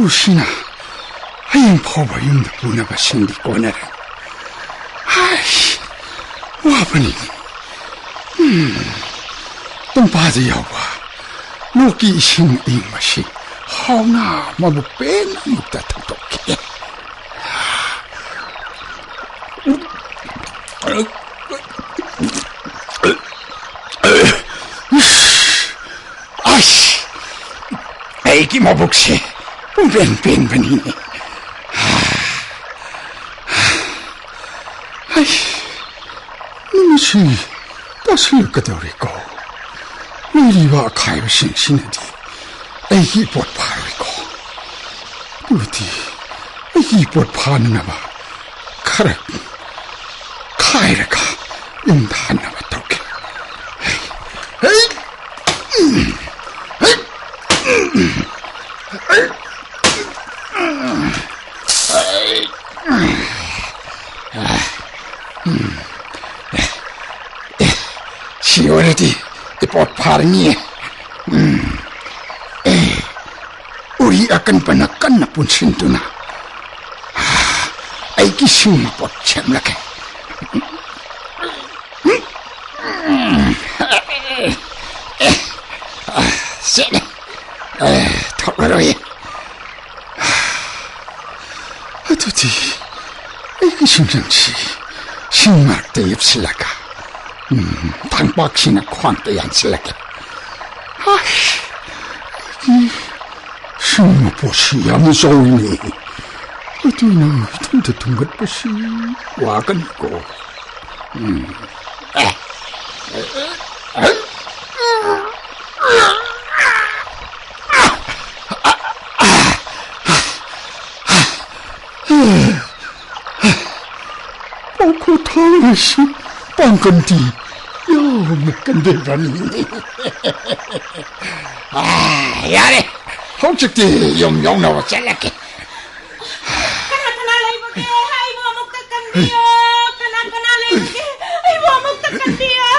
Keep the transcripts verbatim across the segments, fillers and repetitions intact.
ꯎꯁꯤꯅ ꯍꯌꯦꯡ ꯐꯥꯎꯕ ꯌꯨꯝꯗ ꯄꯨꯅꯕ ꯁꯤꯡꯗꯤ ꯀꯣꯟꯅꯔꯦ꯫ ꯍꯥꯏ, ꯋꯥꯕꯅꯤ꯫ ꯎꯝ, ꯇꯨꯝꯄꯥꯗ ꯌꯥꯎꯕ ꯂꯣꯛꯀꯤ ꯏꯁꯤꯡ ꯑꯏꯪꯕꯁꯤ ꯍꯥꯎꯅ ꯃꯕꯨꯛ ꯄꯦꯟꯅ ꯑꯃꯨꯛꯇ ꯊꯛꯇꯣꯛꯈꯤꯒꯦ꯫ ꯑꯁ, ꯑꯩꯒꯤ ꯃꯕꯨꯛꯁꯦ ꯄꯨꯡꯄꯦꯟ ꯄꯦꯟꯕꯅꯤꯅꯦ꯫ ꯑꯩ, ꯅꯨꯃꯤꯠꯁꯤ ꯇꯥꯁꯤꯜꯂꯛꯀꯗꯧꯔꯦꯀꯣ꯫ ꯂꯩꯔꯤꯕ ꯑꯈꯥꯏꯕꯁꯤꯡꯁꯤꯅꯗꯤ ꯑꯩꯒꯤ ꯏꯄꯣꯠ ꯐꯥꯔꯣꯏꯀꯣ꯫ ꯑꯗꯨꯗꯤ ꯑꯩꯒꯤ ꯏꯄꯣꯠ ꯐꯥꯅꯅꯕ ꯈꯔ ꯈꯥꯏꯔꯒ ꯌꯨꯝꯗ ꯍꯟꯅꯕ ꯇꯧꯒꯦ꯫ ꯍꯩ! ꯍꯩ! ꯁꯤ ꯑꯣꯏꯔꯗꯤ ꯏꯄꯣꯠ ꯐꯥꯔꯅꯤꯌꯦ꯫ ꯎꯝ꯫ ꯑꯦ, ꯎꯔꯤ ꯑꯀꯟꯕꯅ ꯀꯟꯅ ꯄꯨꯟꯁꯤꯟꯗꯨꯅ ꯑꯩꯒꯤ ꯁꯤꯡ ꯃꯄꯣꯠ ꯁꯦꯝꯂꯒꯦ꯫ ꯁꯦꯠꯂꯦ꯫ ꯊꯣꯛꯂꯔꯣꯏ꯫ ꯑꯗꯨꯗꯤ ꯑꯩꯒꯤ ꯁꯤꯡꯖꯪꯁꯤ ꯁꯤꯡ ꯃꯔꯛꯇ ꯌꯦꯞꯁꯤꯜꯂꯒ, ꯎꯝ, ꯊꯥꯡꯄꯥꯛꯁꯤꯅ ꯈ꯭ꯋꯥꯡꯗ ꯌꯥꯟꯁꯤꯜꯂꯒꯦ꯫ ꯑꯁ, ꯑꯩꯒꯤ ꯁꯤꯡ ꯃꯄꯣꯠꯁꯤ ꯌꯥꯝꯅ ꯆꯥꯎꯏꯅꯦ꯫ ꯑꯗꯨꯅ ꯏꯊꯟꯇ ꯊꯨꯡꯒꯠꯄꯁꯤ ꯋꯥꯒꯅꯤꯀꯣ꯫ ꯎꯝ꯫ ꯑꯦ꯫ ꯄꯥꯎꯈꯣ ꯊꯥꯡꯕꯁꯤ ꯄꯥꯡꯒꯟꯗꯤ ꯌꯥꯝꯅ ꯀꯟꯕ ꯔꯥꯅꯤꯅꯤ꯫ ꯑꯥ, ꯌꯥꯔꯦ, ꯍꯧꯖꯤꯛꯇꯤ ꯌꯨꯝ ꯌꯧꯅꯕ ꯆꯠꯂꯒꯦ꯫ ꯀꯅꯥ ꯀꯅꯥ ꯂꯩꯕꯒꯦ? ꯑꯩꯕꯨ ꯑꯃꯨꯛꯇ ꯀꯟꯕꯤꯌꯣ꯫ ꯀꯅꯥ ꯀꯅꯥ ꯂꯩꯕꯒꯦ? ꯑꯩꯕꯨ ꯑꯃꯨꯛꯇ ꯀꯟꯕꯤꯌꯣ꯫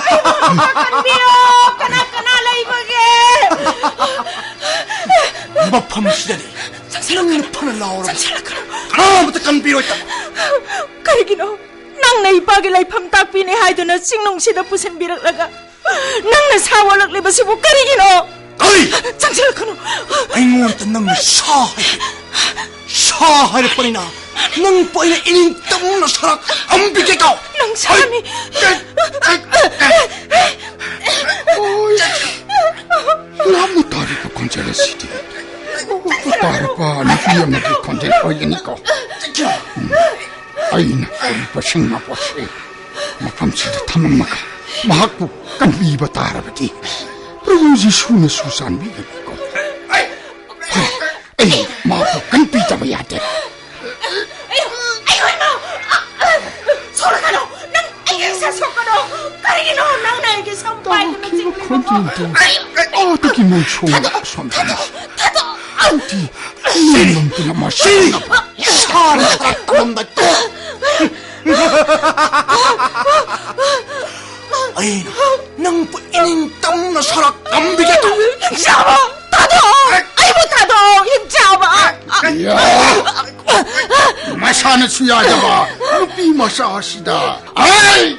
ꯑꯩꯕꯨ ꯑꯃꯨꯛꯇ ꯀꯟꯕꯤꯌꯣ꯫ ꯀꯅꯥ ꯀꯅꯥ ꯂꯩꯕꯒꯦ? ꯃꯐꯝꯁꯤꯗꯗꯤ ꯅꯪꯅ ꯐꯅ ꯂꯥꯎꯔꯕ, ꯆꯪꯁꯤꯜꯂꯛꯀꯅꯨ꯫ ꯈꯔ ꯑꯃꯇ ꯀꯟꯕꯤꯔꯣꯏ꯫ ꯀꯔꯤꯒꯤꯅꯣ ꯅꯪꯅ ꯏꯄꯥꯒꯤ ꯂꯩꯐꯝ ꯇꯥꯛꯄꯤꯅꯦ ꯍꯥꯏꯗꯨꯅ ꯆꯤꯡꯅꯨꯡꯁꯤꯗ ꯄꯨꯁꯤꯟꯕꯤꯔꯛꯂꯒ ꯅꯪꯅ ꯁꯥ ꯑꯣꯜꯂꯛꯂꯤꯕꯁꯤꯕꯨ ꯀꯔꯤꯒꯤꯅꯣ? ꯀꯔꯤ? ꯆꯪꯁꯤꯜꯂꯛꯀꯅꯨ꯫ ꯑꯩꯉꯣꯟꯗ ꯅꯪꯅ ꯁꯥ ꯍꯥꯏ-, ꯁꯥ ꯍꯥꯏꯔꯛꯄꯅꯤꯅ ꯅꯪꯕꯨ ꯑꯩꯅ ꯏꯅꯤꯡꯇꯝꯅ ꯁꯔꯥꯛ ꯑꯃ ꯄꯤꯒꯦꯀꯣ꯫ ꯅꯪ ꯁꯥꯅꯤ꯫ ꯑꯩ, ꯑꯩ, ꯑꯩ, ꯑꯩ, ꯑꯩ, ꯑꯣꯏ, ꯂꯥꯞꯅ ꯇꯥꯔꯤꯕ ꯈꯣꯟꯖꯦꯜ ꯑꯁꯤꯗꯤ꯫ ꯑꯣ, ꯇꯥꯔꯕ ꯅꯨꯄꯤ ꯑꯃꯒꯤ ꯈꯣꯟꯖꯦꯜ ꯑꯣꯏꯒꯅꯤꯀꯣ꯫ ꯎꯝ, ꯑꯩꯅ ꯍꯥꯏꯔꯤꯕꯁꯤꯡ ꯑꯁꯤ ꯃꯐꯝꯁꯤꯗ ꯊꯝꯃꯝꯃꯒ ꯃꯍꯥꯛꯄꯨ ꯀꯟꯕꯤꯕ ꯇꯥꯔꯕꯗꯤ ꯄ꯭ꯔꯚꯨ ꯖꯤꯁꯨꯅꯁꯨ ꯆꯥꯟꯕꯤꯒꯅꯤꯀꯣ꯫ ꯍꯣꯏ, ꯑꯩ ꯃꯍꯥꯛꯄꯨ ꯀꯟꯕꯤꯗꯕ ꯌꯥꯗꯦ꯫ ꯑꯩ, ꯑꯩ ꯍꯨꯏꯅꯣ! ꯑ, ꯑ, ꯁꯣꯛꯂꯛꯀꯅꯣ! ꯅꯪ ꯑꯩꯒꯤ ꯏꯁꯥ ꯁꯣꯛꯀꯅꯣ! ꯀꯔꯤꯒꯤꯅꯣ ꯅꯪꯅ ꯑꯩꯒꯤ ꯁꯝ ꯄꯥꯏꯗꯨꯅ ꯇꯥꯈꯤꯕ ꯆꯤꯡꯂꯤꯕꯀꯣ? ꯈꯣꯟꯖꯦꯜꯗꯨ ꯑꯩ, ꯑꯩ, ꯑꯥꯗꯒꯤ ꯃꯣꯏꯁꯣꯝ ꯊꯥꯗꯣꯛ-, ꯁꯣꯝꯗꯅꯤ꯫ ꯊꯥꯗꯣꯛ-, ꯊꯥꯗꯣꯛ-, ꯑ, ꯑꯗꯨꯗꯤ ꯅꯪ ꯄꯨꯝꯅꯃꯛ ꯁꯤ ꯁꯥꯅ ꯁꯥꯔꯝꯕ ꯑꯩꯅ ꯅꯪꯕꯨ ꯏꯅꯤꯡꯇꯝꯅ ꯁꯔꯥꯛ ꯇꯝꯕꯤꯒꯦ ꯇꯧ꯫ ꯌꯦꯡꯖꯕ! ꯊꯥꯗꯣꯛꯑꯣ! ꯑꯩꯕꯨ ꯊꯥꯗꯣꯛꯑꯣ! ꯌꯦꯡꯖꯕ! ꯌꯥ! ꯃꯁꯥꯅꯁꯨ ꯌꯥꯗꯕ ꯅꯨꯄꯤ ꯃꯆꯥ ꯑꯁꯤꯗ꯫ ꯑꯩ!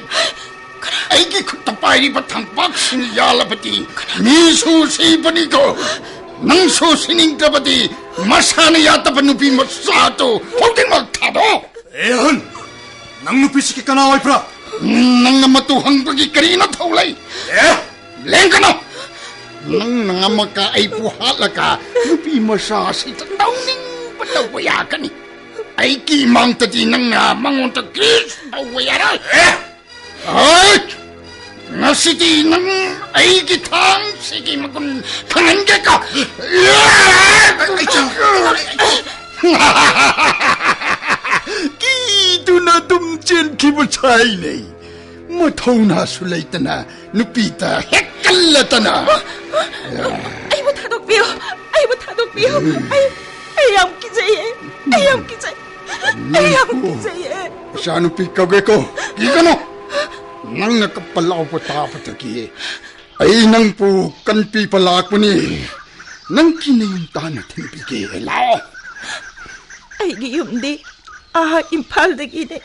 ꯑꯩꯒꯤ ꯈꯨꯠꯇ ꯄꯥꯏꯔꯤꯕ ꯊꯝꯄꯥꯛꯁꯤꯡ ꯌꯥꯜꯂꯕꯗꯤ ꯃꯤꯁꯨ ꯁꯤꯕꯅꯤꯀꯣ꯫ ꯅꯪꯁꯨ ꯁꯤꯅꯤꯡꯗ꯭ꯔꯕꯗꯤ ꯃꯁꯥꯅ ꯌꯥꯗꯕ ꯅꯨꯄꯤ ꯃꯆꯥꯗꯣ ꯍꯧꯖꯤꯛꯃꯛ ꯊꯥꯗꯣꯛꯑꯣ꯫ ꯑꯦ ꯑꯍꯟ, ꯅꯪ ꯅꯨꯄꯤꯁꯤꯒꯤ ꯀꯅꯥ ꯑꯣꯏꯕ꯭ꯔꯥ? ꯅꯪꯅ ꯃꯇꯨ ꯍꯪꯕꯒꯤ ꯀꯔꯤ ꯃꯊꯧ ꯂꯩ? ꯑꯦ? ꯂꯦꯡꯒꯅꯨ! ꯅꯪꯅ ꯉꯝꯃꯒ ꯑꯩꯕꯨ ꯍꯥꯠꯂꯒ ꯅꯨꯄꯤ ꯃꯆꯥ ꯑꯁꯤꯗ ꯇꯧꯅꯤꯡꯕ ꯇꯧꯕ ꯌꯥꯒꯅꯤ꯫ ꯑꯩꯒꯤ ꯏꯃꯥꯡꯗꯗꯤ ꯅꯪꯅ ꯃꯉꯣꯟꯗ ꯀꯔꯤꯁꯨ ꯇꯧꯕ ꯌꯥꯔꯣꯏ꯫ ꯑꯦ? ꯍꯣꯏ! ꯉꯁꯤꯗꯤ ꯅꯪ ꯑꯩꯒꯤ ꯊꯥꯡꯁꯤꯒꯤ ꯃꯒꯨꯟ ꯈꯪꯍꯟꯒꯦꯀꯣ꯫ ꯀꯤꯗꯨꯅ ꯑꯗꯨꯝ ꯆꯦꯟꯈꯤꯕ ꯁꯥꯏꯅꯦ꯫ ꯃꯊꯧꯅꯥꯁꯨ ꯂꯩꯇꯅ ꯅꯨꯄꯤꯗ ꯍꯦꯛꯀꯜꯂꯗꯅ꯫ ꯑꯩꯕꯨ ꯊꯥꯗꯣꯛꯄꯤꯌꯨ, ꯑꯩꯕꯨ ꯊꯥꯗꯣꯛꯄꯤꯌꯨ꯫ ꯑꯩ, ꯑꯩ ꯌꯥꯝ ꯀꯤꯖꯩꯌꯦ, ꯑꯩ ꯌꯥꯝ ꯀꯤꯖꯩ, ꯑꯩ ꯌꯥꯝ ꯀꯤꯖꯩꯌꯦ꯫ ꯏꯆꯥꯅꯨꯄꯤ ꯀꯧꯒꯦꯀꯣ, ꯀꯤꯒꯅꯨ꯫ ꯅꯪꯅ ꯀꯞꯄ ꯂꯥꯎꯕ ꯇꯥꯕꯗꯒꯤ ꯑꯩ ꯅꯪꯕꯨ ꯀꯟꯕꯤꯕ ꯂꯥꯛꯄꯅꯤ꯫ ꯅꯪꯒꯤ ꯅꯌꯨꯝ ꯇꯥꯟꯅ ꯊꯤꯟꯕꯤꯒꯦ, ꯂꯥꯛꯑꯣ꯫ ꯑꯩꯒꯤ ꯌꯨꯝꯗꯤ ꯑꯥ ꯏꯝꯐꯥꯜꯗꯒꯤꯅꯦ꯫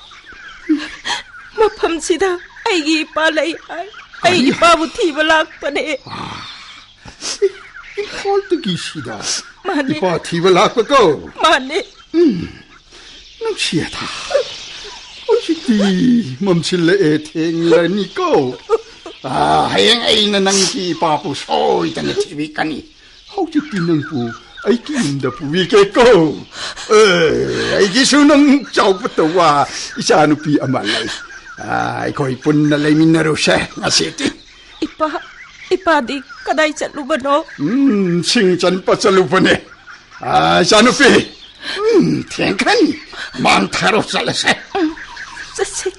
ꯃꯐꯝꯁꯤꯗ ꯑꯩꯒꯤ ꯏꯄꯥ ꯂꯩ ꯍꯥꯏ꯫ ꯑꯩ ꯀꯔꯤ? ꯏꯄꯥꯕꯨ ꯊꯤꯕ ꯂꯥꯛꯄꯅꯦ꯫ ꯏꯝꯐꯥꯜꯗꯒꯤ ꯁꯤꯗ ꯃꯥꯅꯦ꯫ ꯏꯄꯥ ꯊꯤꯕ ꯂꯥꯛꯄ ꯀꯣ? ꯃꯥꯅꯦ꯫ ꯎꯝ, ꯅꯨꯡꯁꯤꯌꯦꯗ꯫ ꯍꯧꯖꯤꯛꯇꯤ ꯃꯝꯁꯤꯜꯂꯛꯑꯦ, ꯊꯦꯡꯂꯅꯤꯀꯣ꯫ ꯑꯥ, ꯍꯌꯦꯡ ꯑꯩꯅ ꯅꯪꯒꯤ ꯏꯄꯥꯕꯨ ꯁꯣꯏꯗꯅ ꯊꯤꯕꯤꯒꯅꯤ꯫ ꯍꯧꯖꯤꯛꯇꯤ ꯅꯪꯕꯨ ꯑꯩꯒꯤ ꯌꯨꯝꯗ ꯄꯨꯕꯤꯒꯦꯀꯣ꯫ ꯑꯦ, ꯑꯩꯒꯤꯁꯨ ꯅꯪ ꯆꯥꯎꯕ ꯇꯧꯕ ꯏꯆꯥꯅꯨꯄꯤ ꯑꯃ ꯂꯩ꯫ ꯑꯥ, ꯑꯩꯈꯣꯏ ꯄꯨꯟꯅ ꯂꯩꯃꯤꯟꯅꯔꯨꯁꯦ ꯉꯁꯤꯗꯤ꯫ ꯏꯄꯥ, ꯏꯄꯥꯗꯤ ꯀꯗꯥꯏ ꯆꯠꯂꯨꯕꯅꯣ? ꯎꯝ, ꯁꯤꯡ ꯆꯟꯕ ꯆꯠꯂꯨꯕꯅꯦ꯫ ꯑꯥ, ꯏꯆꯥꯅꯨꯄꯤ, ꯎꯝ, ꯊꯦꯡꯈ꯭ꯔꯅꯤ꯫ ꯃꯥꯡ ꯊꯥꯔꯣ, ꯆꯠꯂꯁꯦ꯫ ꯎꯝ, ꯆꯠꯁꯤ꯫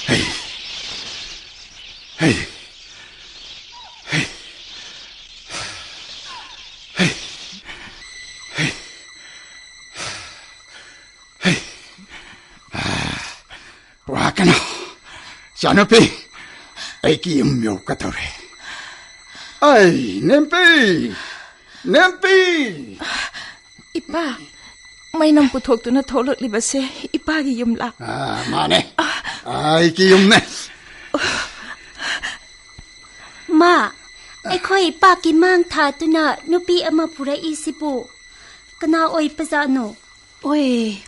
ꯍꯩ꯫ ꯍꯩ꯫ ꯍꯩ꯫ ꯍꯩ꯫ ꯍꯩ꯫ ꯍꯩ꯫ ꯋꯥꯒꯅꯨ, ꯏꯆꯥꯅꯨꯄꯤ, ꯑꯩꯒꯤ ꯌꯨꯝ ꯌꯧꯒꯗꯧꯔꯦ꯫ ꯑꯩ, ꯅꯦꯝꯄꯤ! ꯅꯦꯝꯄꯤ! ꯏꯄꯥ, ꯃꯩꯅꯝ ꯄꯨꯊꯣꯛꯇꯨꯅ ꯊꯣꯛꯂꯛꯂꯤꯕꯁꯦ ꯏꯄꯥꯒꯤ ꯌꯨꯝꯂꯥ? ꯑꯥ, ꯃꯥꯅꯦ꯫ ꯑꯩꯒꯤ ꯌꯨꯝꯅꯦ꯫ ꯃꯥ, ꯑꯩꯈꯣꯏ ꯏꯄꯥꯒꯤ ꯃꯥꯡ ꯊꯥꯗꯨꯅ ꯅꯨꯄꯤ ꯑꯃ ꯄꯨꯔꯛꯏꯁꯤꯕꯨ ꯀꯅꯥ ꯑꯣꯏꯕꯖꯥꯠꯅꯣ? ꯑꯣꯏ,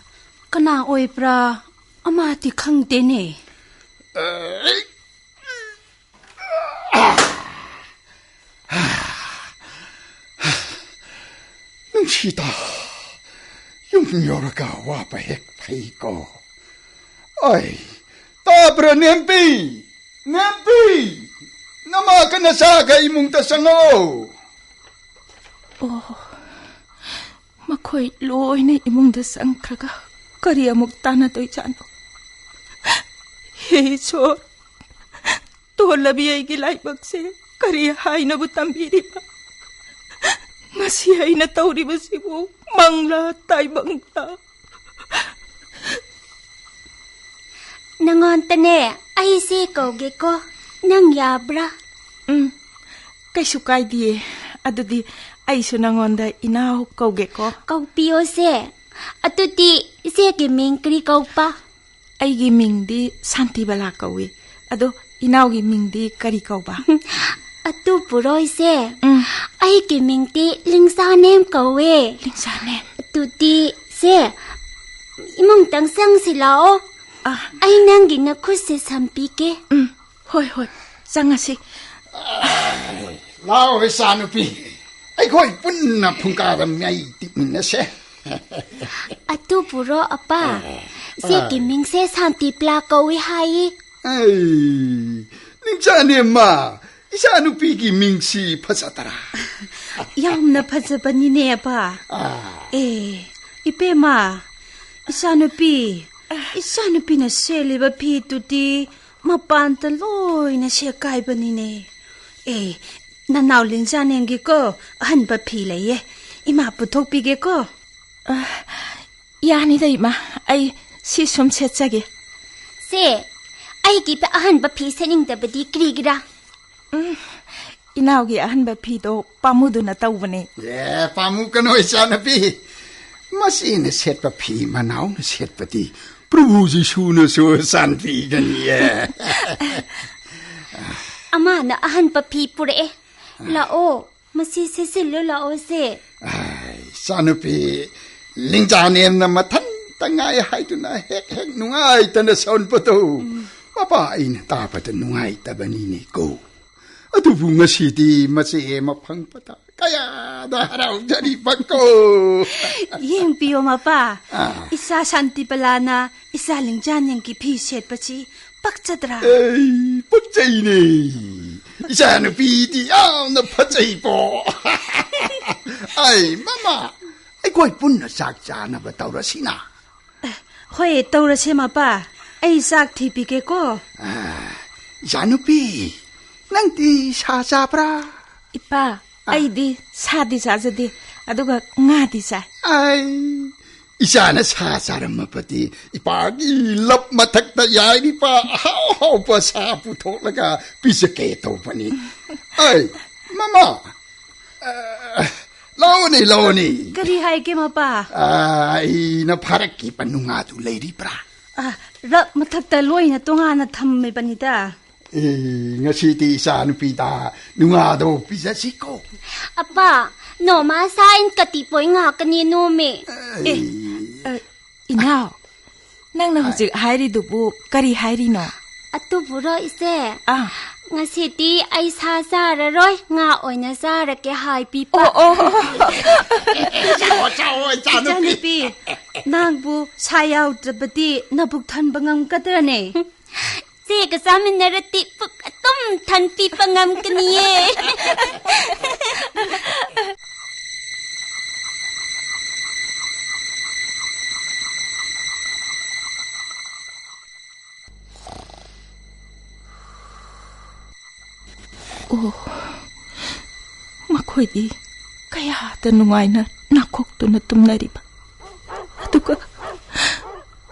ꯀꯅꯥ ꯑꯣꯏꯕ꯭ꯔꯥ? ꯑꯃꯗꯤ ꯈꯪꯗꯦꯅꯦ꯫ ꯑꯩ ꯅꯨꯡꯁꯤꯗ, ꯌꯨꯝ ꯌꯧꯔꯒ ꯋꯥꯕ ꯍꯦꯛ ꯐꯩꯀꯣ꯫ ꯑꯩ, ꯇꯥꯕ꯭ꯔꯥ, ꯅꯦꯝꯄꯤ? ꯅꯦꯝꯄꯤ! ꯅꯃꯥꯒ ꯅꯆꯥꯒ ꯏꯃꯨꯡꯗ ꯆꯪꯉꯛꯑꯣ꯫ ꯑꯣ, ꯃꯈꯣꯏ ꯂꯣꯏꯅ ꯏꯃꯨꯡꯗ ꯆꯪꯈ꯭ꯔꯒ ꯀꯔꯤ ꯑꯃꯨꯛ ꯇꯥꯟꯅꯗꯣꯏꯖꯥꯠꯅꯣ? ꯍꯦ ꯏꯁꯣꯔ, ꯇꯣꯜꯂꯕꯤ ꯑꯩꯒꯤ ꯂꯥꯏꯕꯛꯁꯦ ꯀꯔꯤ ꯍꯥꯏꯅꯕꯨ ꯇꯝꯕꯤꯔꯤꯕ? ꯃꯁꯤ ꯑꯩꯅ ꯇꯧꯔꯤꯕꯁꯤꯕꯨ ꯃꯪꯂꯥ ꯇꯥꯏꯕꯪꯂꯥ? ꯉꯣꯟꯇꯅꯦ, ꯑꯩꯁꯦ ꯀꯧꯒꯦꯀꯣ꯫ ꯅꯪ ꯌꯥꯕ꯭ꯔꯥ? ꯎꯝ, ꯀꯩꯁꯨ ꯀꯥꯏꯗꯤꯌꯦ꯫ ꯑꯗꯨꯗꯤ ꯑꯩꯁꯨ ꯅꯪꯉꯣꯟꯗ ꯏꯅꯥꯎ ꯀꯧꯒꯦꯀꯣ꯫ ꯀꯧꯕꯤꯌꯣꯁꯦ꯫ ꯑꯗꯨꯗꯤ ꯏꯆꯦꯒꯤ ꯃꯤꯡ ꯀꯔꯤ ꯀꯧꯕ? ꯑꯩꯒꯤ ꯃꯤꯡꯗꯤ ꯁꯥꯟꯇꯤꯕꯂꯥ ꯀꯧꯏ꯫ ꯑꯗꯣ ꯏꯅꯥꯎꯒꯤ ꯃꯤꯡꯗꯤ ꯀꯔꯤ ꯀꯧꯕ? ꯑꯗꯨꯕꯨꯔꯣ ꯏꯆꯦ? ꯎꯝ꯫ ꯑꯩꯒꯤ ꯃꯤꯡꯗꯤ ꯂꯤꯡꯖꯥꯅꯦꯝ ꯀꯧꯋꯦ꯫ ꯂꯤꯡꯖꯥꯅꯦꯝ꯫ ꯑꯗꯨꯗꯤ ꯏꯆꯦ, ꯏꯃꯨꯡꯇꯪ ꯆꯪꯁꯤ ꯂꯥꯛꯑꯣ꯫ ꯑ꯫ ꯑꯩ ꯅꯪꯒꯤ ꯅꯈꯨꯠꯁꯦ ꯁꯝꯕꯤꯒꯦ꯫ ꯎꯝ, ꯍꯣꯏ, ꯍꯣꯏ, ꯆꯪꯉꯁꯤ꯫ ꯂꯥꯛꯑꯣ, ꯏꯆꯥꯅꯨꯄꯤ, ꯑꯩꯈꯣꯏ ꯄꯨꯟꯅ ꯐꯨꯡꯒꯥꯗ ꯃꯩ ꯇꯤꯛꯃꯤꯟꯅꯁꯦ꯫ ꯑꯗꯨꯕꯨꯔꯣ, ꯑꯄꯥ? ꯑ, ꯏꯆꯦꯒꯤ ꯑ꯫ ꯃꯤꯡꯁꯦ ꯁꯥꯟꯇꯤꯕꯂꯥ ꯀꯧꯏ ꯍꯥꯏꯌꯦ꯫ ꯑꯩ, ꯂꯤꯡꯖꯥꯅꯦꯝꯃ, ꯏꯆꯥꯅꯨꯄꯤꯒꯤ ꯃꯤꯡꯁꯤ ꯐꯖꯗꯔꯥ? ꯌꯥꯝꯅ ꯐꯖꯕꯅꯤꯅꯦ, ꯑꯄꯥ꯫ ꯑ꯫ ꯑꯦ, ꯏꯄꯦꯝꯃ, ꯏꯆꯥꯅꯨꯄꯤ, ꯏꯆꯥꯅꯨꯄꯤꯅ ꯁꯦꯠꯂꯤꯕ ꯐꯤꯗꯨꯗꯤ ꯃꯄꯥꯟꯇ ꯂꯣꯏꯅ ꯁꯦꯒꯥꯏꯕꯅꯤꯅꯦ꯫ ꯑꯦ, ꯅꯅꯥꯎ ꯂꯤꯡꯖꯥꯅꯦꯝꯒꯤꯀꯣ, ꯑꯍꯟꯕ ꯐꯤ ꯂꯩꯌꯦ꯫ ꯏꯃꯥ ꯄꯨꯊꯣꯛꯄꯤꯒꯦꯀꯣ꯫ ꯑ, ꯌꯥꯅꯤꯗ, ꯏꯃꯥ꯫ ꯑꯩ ꯁꯤ ꯁꯨꯝ ꯁꯦꯠꯆꯒꯦ꯫ ꯁꯦ, ꯑꯩꯒꯤ ꯑꯍꯟꯕ ꯐꯤ ꯁꯦꯠꯅꯤꯡꯗꯕꯗꯤ ꯀꯔꯤꯒꯤꯔꯥ? ꯎꯝ, ꯏꯅꯥꯎꯒꯤ ꯑꯍꯟꯕ ꯐꯤꯗꯣ ꯄꯥꯝꯃꯨꯗꯨꯅ ꯇꯧꯕꯅꯦ꯫ ꯑꯦ, ꯄꯥꯝꯃꯨ ꯀꯩꯅꯣ, ꯏꯆꯥꯅꯨꯄꯤ꯫ ꯃꯆꯦꯅ ꯁꯦꯠꯄ ꯐꯤ ꯃꯅꯥꯎꯅ ꯁꯦꯠꯄꯗꯤ ꯄ꯭ꯔꯚꯨ ꯖꯤꯁꯨꯅꯁꯨ ꯆꯥꯟꯕꯤꯒꯅꯤꯌꯦ꯫ ꯑꯃꯅ ꯑꯍꯟꯕ ꯐꯤ ꯄꯨꯔꯛꯑꯦ꯫ ꯂꯥꯛꯑꯣ, ꯃꯁꯤ ꯁꯦꯠꯆꯤꯜꯂꯨ ꯂꯥꯛꯑꯣꯁꯦ꯫ ꯑꯥꯏ, ꯏꯆꯥꯅꯨꯄꯤ, ꯂꯤꯡꯖꯥꯅꯦꯝꯅ ꯃꯊꯟꯇ ꯉꯥꯏ ꯍꯥꯏꯗꯨꯅ ꯍꯦꯛ ꯍꯦꯛ ꯅꯨꯡꯉꯥꯏꯇꯅ ꯁꯣꯟꯕꯗꯣ꯫ ꯎꯝ꯫ ꯃꯄꯥ ꯑꯩꯅ ꯇꯥꯕꯗ ꯅꯨꯡꯉꯥꯏꯇꯕꯅꯤꯅꯦꯀꯣ꯫ ꯑꯗꯨꯕꯨ ꯉꯁꯤꯗꯤ ꯃꯆꯦ ꯑꯃ ꯐꯪꯕꯗ ꯀꯌꯥꯗ ꯍꯔꯥꯎꯖꯔꯤꯕꯀꯣ꯫ ꯌꯦꯡꯕꯤꯌꯣ, ꯃꯄꯥ꯫ ꯑꯥ꯫ ꯏꯆꯥ ꯁꯥꯟꯇꯤꯕꯂꯥꯅ ꯏꯆꯥ ꯂꯤꯡꯖꯥꯅꯦꯝꯒꯤ ꯐꯤ ꯁꯦꯠꯄꯁꯤ ꯄꯛꯆꯗ꯭ꯔꯥ? ꯑꯩ, ꯄꯛꯆꯩꯅꯦ꯫ ꯏꯆꯥꯅꯨꯄꯤꯗꯤ ꯌꯥꯝꯅ ꯐꯖꯩꯀꯣ꯫ ꯑꯩ, ꯃꯃꯥ, ꯑꯩꯈꯣꯏ ꯄꯨꯟꯅ ꯆꯥꯛ ꯆꯥꯅꯕ ꯇꯧꯔꯁꯤꯅ꯫ ꯑꯦ, ꯍꯣꯏ, ꯇꯧꯔꯁꯦ, ꯃꯄꯥ꯫ ꯑꯩ ꯆꯥꯛ ꯊꯤꯕꯤꯒꯦꯀꯣ꯫ ꯑꯥ, ꯏꯆꯥꯅꯨꯄꯤ, ꯅꯪꯗꯤ ꯁꯥ ꯆꯥꯕ꯭ꯔꯥ? ꯏꯄꯥ, ꯑꯥ꯫ ꯑꯩꯗꯤ ꯁꯥꯗꯤ ꯆꯥꯖꯗꯦ, ꯑꯗꯨꯒ ꯉꯥꯗꯤ ꯆꯥꯏ꯫ ꯑꯩ, ꯏꯆꯥꯅ ꯁꯥ ꯆꯥꯔꯝꯃꯕꯗꯤ ꯏꯄꯥꯒꯤ ꯂꯞ ꯃꯊꯛꯇ ꯌꯥꯏꯔꯤꯕ ꯑꯍꯥꯎ ꯍꯥꯎꯕ ꯁꯥ ꯄꯨꯊꯣꯛꯂꯒ ꯄꯤꯖꯒꯦ ꯇꯧꯕꯅꯤ꯫ ꯑꯩ, ꯃꯃꯥ, ꯑ, ꯂꯧꯅꯤ, ꯂꯧꯅꯤ꯫ ꯀꯔꯤ ꯍꯥꯏꯒꯦ, ꯃꯄꯥ? ꯑ, ꯑꯩꯅ ꯐꯥꯔꯛꯈꯤꯕ ꯅꯨꯡꯉꯥꯗꯨ ꯂꯩꯔꯤꯕ꯭ꯔꯥ? ꯑ, ꯔꯛ ꯃꯊꯛꯇ ꯂꯣꯏꯅ ꯇꯣꯉꯥꯟꯅ ꯊꯝꯃꯤꯕꯅꯤꯗ꯫ ꯑꯦ, ꯉꯁꯤꯗꯤ ꯏꯆꯥ ꯅꯨꯄꯤꯗ ꯅꯨꯡꯉꯥꯗꯣ ꯄꯤꯖꯁꯤꯀꯣ꯫ ꯑꯄꯥ, ꯅꯣꯃꯥ ꯁꯥꯏꯟ ꯀꯇꯤ ꯄꯣꯏ ꯉꯥꯛꯀꯅꯤ ꯅꯣꯃꯦ꯫ ꯑꯦ, ꯑ, ꯏꯅꯥꯎ, ꯅꯪꯅ ꯍꯧꯖꯤꯛ ꯍꯥꯏꯔꯤꯗꯨꯕꯨ ꯀꯔꯤ ꯍꯥꯏꯔꯤꯅꯣ? ꯑꯗꯨꯕꯨꯔꯣ, ꯏꯆꯦ? ꯑꯥ꯫ ꯉꯁꯤꯗꯤ ꯑꯩ ꯁꯥ ꯆꯥꯔꯔꯣꯏ, ꯉꯥ ꯑꯣꯏꯅ ꯆꯥꯔꯒꯦ ꯍꯥꯏꯕꯤꯕ꯫ ꯑꯣ, ꯑꯣ, ꯑꯣ꯫ ꯆꯥꯎ, ꯆꯥꯎ, ꯏꯆꯥꯅꯨꯄꯤ꯫ ꯏꯆꯥꯅꯨꯄꯤ, ꯅꯪꯕꯨ ꯁꯥ ꯌꯥꯎꯗ꯭ꯔꯕꯗꯤ ꯅꯕꯨꯛ ꯊꯟꯕ ꯉꯝꯒꯗ꯭ꯔꯅꯦ? ꯆꯦꯒ ꯆꯥꯃꯤꯟꯅꯔꯗꯤ ꯄꯨꯛ ꯑꯗꯨꯝ ꯊꯟꯕꯤꯕ ꯉꯝꯒꯅꯤꯌꯦ꯫ ꯑꯣ, ꯃꯈꯣꯏꯗꯤ ꯀꯌꯥꯗ ꯅꯨꯡꯉꯥꯏꯅ ꯅꯥꯈꯣꯛꯇꯨꯅ ꯇꯨꯝꯅꯔꯤꯕ꯫ ꯑꯗꯨꯒ